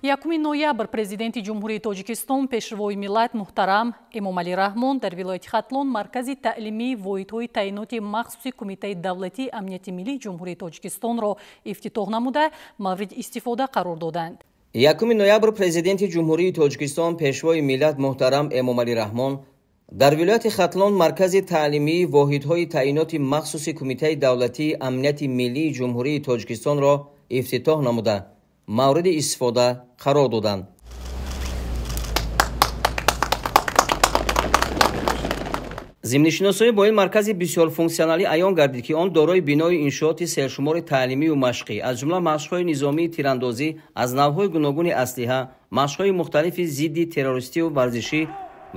1 ноябр Президенти Ҷумҳурии Тоҷикистон, Пешвои миллат муҳтарам Эмомалӣ Раҳмон дар вилояти Хатлон маркази таълимии воҳидҳои таъиноти махсуси Кумитаи давлатии амнияти миллии Ҷумҳурии Тоҷикистонро ифтитоҳ намуда, мавриди истифода қарор доданд. 1 ноябр Президенти Ҷумҳурии Тоҷикистон, Пешвои миллат муҳтарам Эмомалӣ Раҳмон дар вилояти Хатлон маркази таълимии воҳидҳои таъиноти махсуси Кумитаи давлатии амнияти миллии Ҷумҳурии Тоҷикистонро ифтитоҳ намуда, мавриди истифода қарор доданд. Зимни шиносоӣ бо ин маркази бисёрфунксионалӣ аён гардид, ки он дорои бинои иншооти сершумори таълимию машқӣ, аз ҷумла машқҳои низомии тирандозӣ аз навъҳои гуногуни аслиҳа, машқҳои мухталифи зидди террористию варзишӣ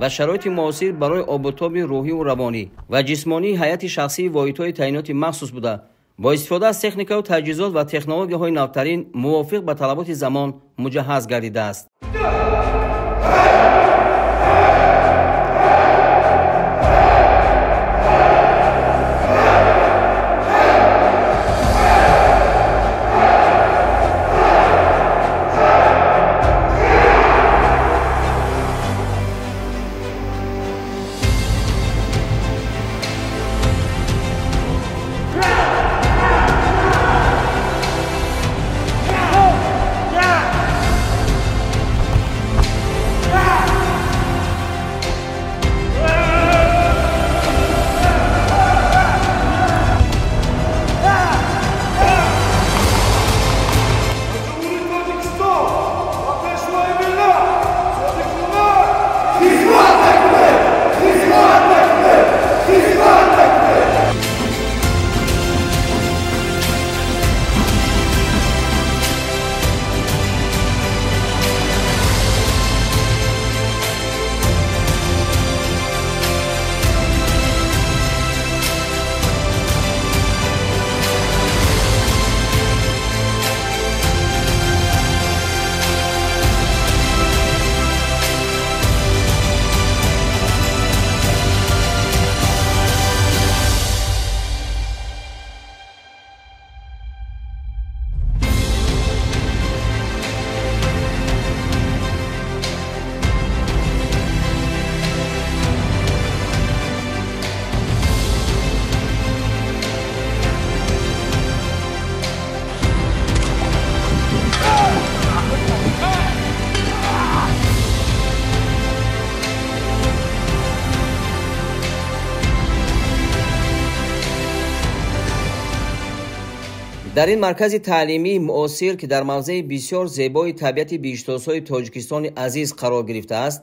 ва шароити муосир барои обутоби рӯҳиву равонӣ ва ҷисмонии ҳайати шахсии воҳидҳои таъиноти махсус буда, бо истифода аз техникаю таҷҳизот ва технологияҳои навтарин мувофиқ ба талаботи замон муҷаҳҳаз гардидааст. Дар ин маркази таълимии муосир, ки дар мавзеи бисёр зебои табиати биҳиштосои Тоҷикистони азиз қарор гирифтааст,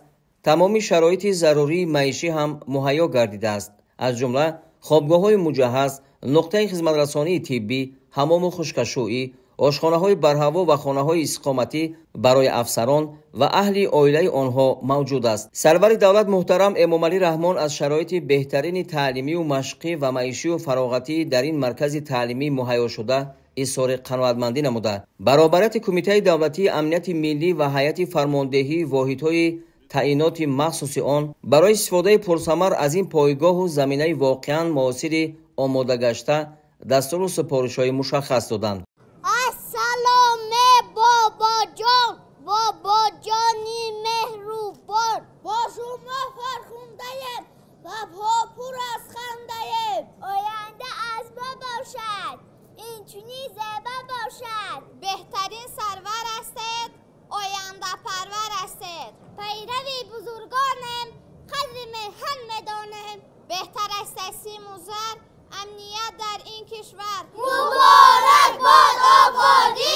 тамоми шароити зарурии маишӣ ҳам муҳайё гардидааст, аз ҷумла хобгоҳҳои муҷаҳҳаз, нуқтаи хизматрасонии тиббӣ, ҳамому хушкашӯӣ, ошхонаҳои барҳаво ва хонаҳои истиқоматӣ барои афсарон ва аҳли оилаи онҳо мавҷуд аст. Сарвари давлат муҳтарам Эмомалӣ Раҳмон аз шароити беҳтарини таълимию машқӣ ва маишию фароғатӣ дар ин маркази таълимӣ муҳайё шуда изҳори қаноатмандӣ намуда, баробарияти Кумитаи давлатии амнияти миллӣ ва ҳайати фармондеҳии воҳидҳои таъиноти махсуси он барои истифодаи пурсамар аз ин пойгоҳу заминаи воқеан муосири омодагашта дастуру супоришҳои мушаххас доданд. Ассаломе, бобоҷон, бобоҷони меҳрубон, бо шумо фархундаем ва пур аз хандаем. Оянда аз мо бошад, инчунин зебо бошад. Беҳтарин сарвар ҳастед, ояндапарвар ҳастед. Пайрави бузургонем, қадри меҳан медонем. Беҳтар аст аз симу зар амният дар ин кишвар. Муборак бод ободӣ,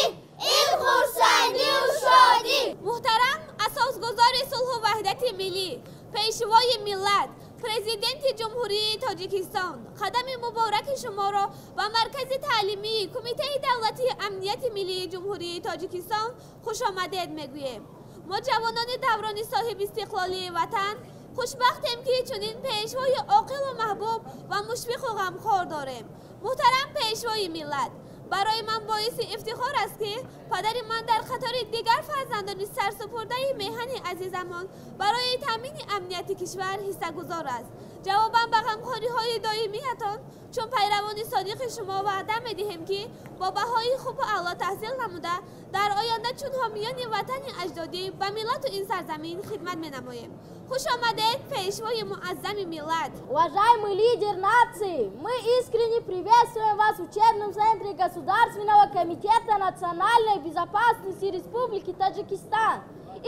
ин хурсандию шодӣ. Муҳтарам асосгузори сулҳу ваҳдати миллӣ, Пешвои миллат, Президенти Ҷумҳурии Тоҷикистон, қадами мубораки шуморо ба маркази таълимии Кумитаи давлатии амнияти миллии Ҷумҳурии Тоҷикистон хушомадед мегӯем. Мо, ҷавонони даврони соҳибистиқлолии ватан, хушбахтем, ки чунин пешвои оқилу маҳбуб ва мушфиқу ғамхор дорем. Муҳтарам Пешвои миллат, барои ман боиси ифтихор аст, ки падари ман дар қатори дигар фарзандони сарсупурдаи меҳани азизамон барои таъмини амнияти кишвар ҳиссагузор аст. Ҷавобан ба ғамхориҳои доимиятон чун пайравони содиқи шумо ваъда медиҳем, ки бо баҳои хубу аъло таҳсил намуда дар оянда чун ҳомиёни ватани аҷдодӣ ба миллату ин сарзамин хидмат менамоем. Хуш омадед, пешвои муаззами миллат! Уважаемый лидер нации, мы искренне приветствуем вас в учебном центре Государственного комитета национальной безопасности Республики Таджикистан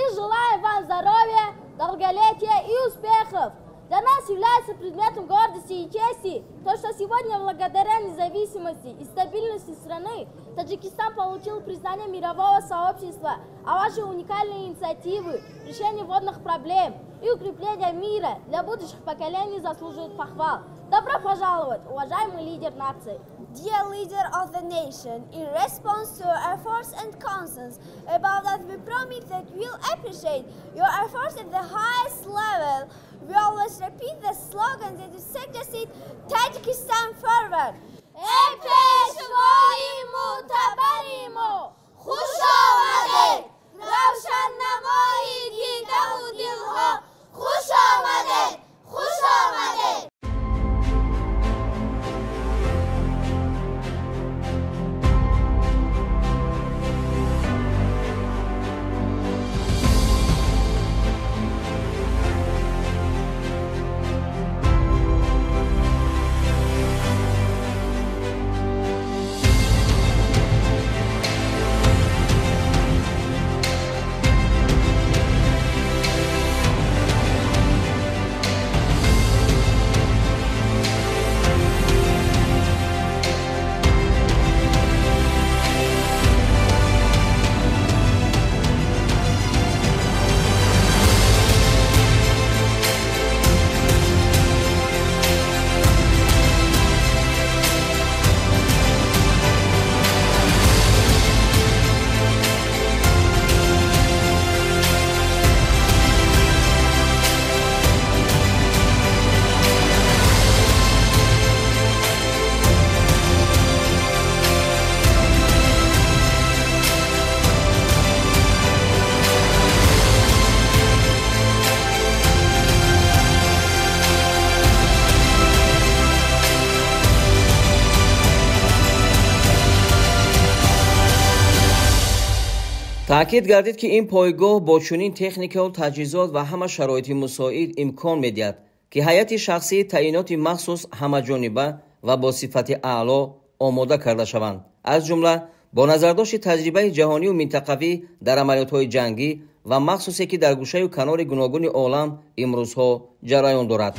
и желаем вам здоровья, долголетия и успехов. Для нас является предметом гордости и чести то, что сегодня благодаря независимости и стабильности страны Таджикистан получил признание мирового сообщества, а ваши уникальные инициативы, решение водных проблем и укрепление мира для будущих поколений заслуживают похвал. Добро пожаловать, уважаемый лидер нации! Dear leader of the nation, in response to your efforts and concerns about that, we promise that we'll appreciate your efforts at the highest level. We always repeat the slogan that you suggested, Tajikistan forward. Эй пешвои мӯътабари мо, хуш омадед! Равшаннамои дидаву дилҳо, хуш омадед! Хуш омадед! Таъкид гардид, ки ин пойгоҳ бо чунин техникаву таҷҳизот ва ҳама шароити мусоид имкон медиҳад, ки ҳайати шахсии таъиноти махсус ҳамаҷониба ва бо сифати аъло омода карда шаванд. Аз ҷумла бо назардошти таҷрибаи ҷаҳонию минтақавӣ дар амалиётҳои ҷангӣ ва махсусе, ки дар гӯшаю канори гуногуни олам имрӯзҳо ҷараён дорад.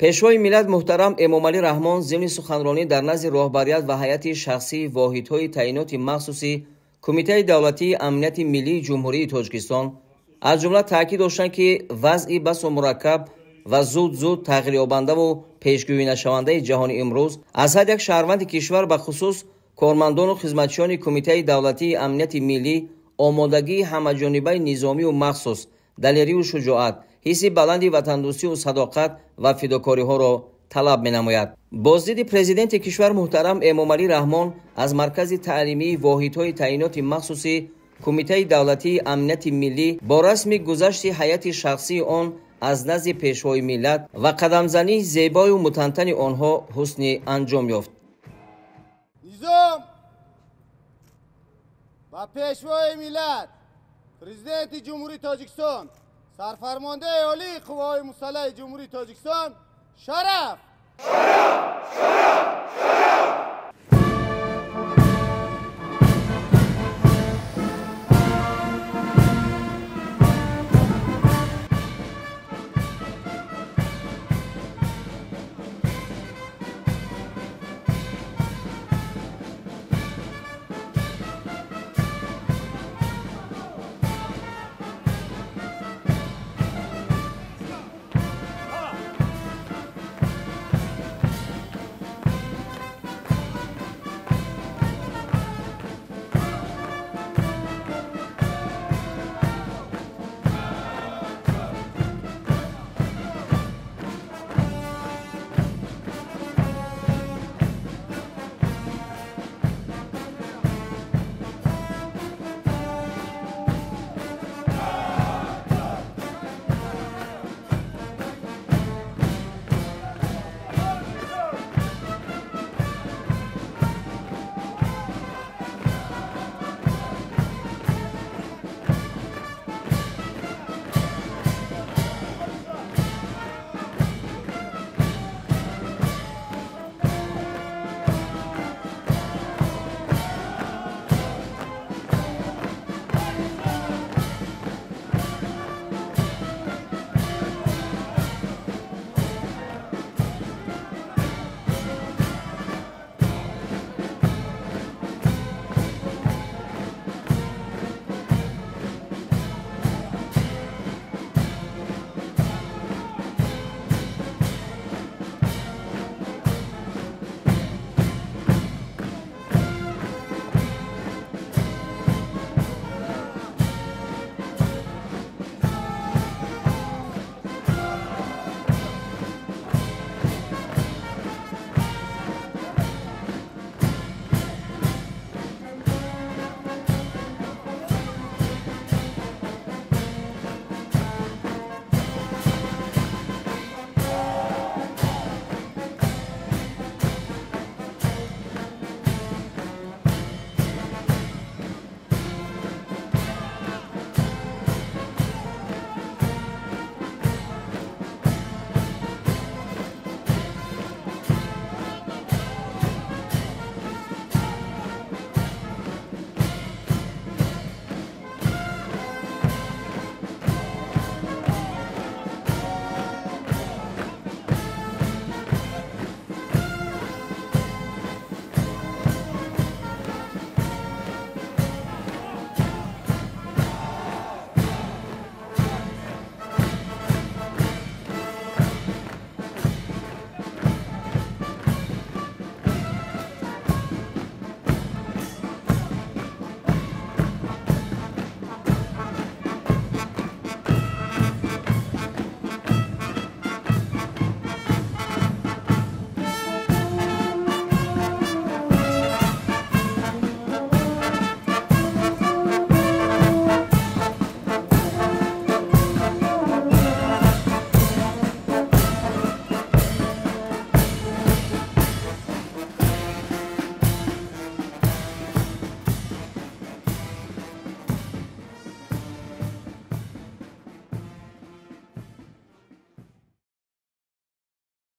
Пешвои миллат муҳтарам Эмомалӣ Раҳмон зимни суханронӣ дар назди роҳбарият ва ҳайати шахсии воҳидҳои таъиноти махсуси Кумитаи давлатии амнияти миллии Ҷумҳурии Тоҷикистон Аз ҷумла таъкид доштанд, ки вазъи басо мураккаб ва зуд-зуд тағйирёбандаву пешгӯинашавандаи ҷаҳони имрӯз аз ҳар як шаҳрванди кишвар, ба хусус кормандону хизматчиёни Кумитаи давлатии амнияти миллӣ, омодагии ҳамаҷонибаи низомию махсус, далерию шуҷоат, ҳисси баланди ватандӯстию садоқат ва фидокориҳоро талаб менамояд. Боздиди президенти кишвар муҳтарам Эмомалӣ Раҳмон аз маркази таълимии воҳидҳои таъиноти махсуси Кумитаи давлатии амнияти миллӣ бо расми гузашти ҳайати шахсии он аз назди пешвои миллат ва қадамзании зебою мутантани онҳо ҳусни анҷом ёфт. Низом ба пешвои миллат, президенти Ҷумҳурии Тоҷикистон, сарфармондаи олии қувваҳои мусаллаҳи Ҷумҳурии Тоҷикистон шараф! Шараф! Шараф!